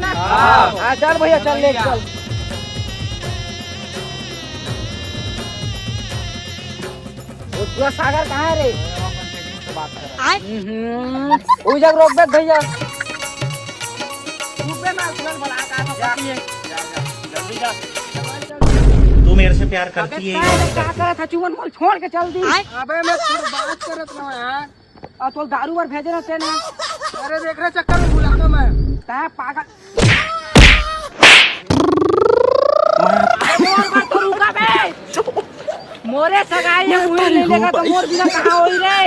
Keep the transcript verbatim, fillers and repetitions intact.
ना? हाँ। हाँ, चल भैया, चल, ले चल। वो पूरा सागर कहाँ है रे? हम्म, वही जगह रोक दे भैया। रुक बे ना, तुरंत बना का तो करती है। तू मेरे से प्यार करती है या नहीं करती? करत है, चुमन मोल छोड़ के चल दी। अबे मैं थोड़ी बात करत रहा यार। और तो दारू बर भेजे रहते ना। अरे देख रहे चक्कर में भुला दो मैं। तै पागल। अरे मोर बात तो रुका बे। मोरे सगाई में मुँह नहीं लेगा तो मोर बिना कहाँ होई रे?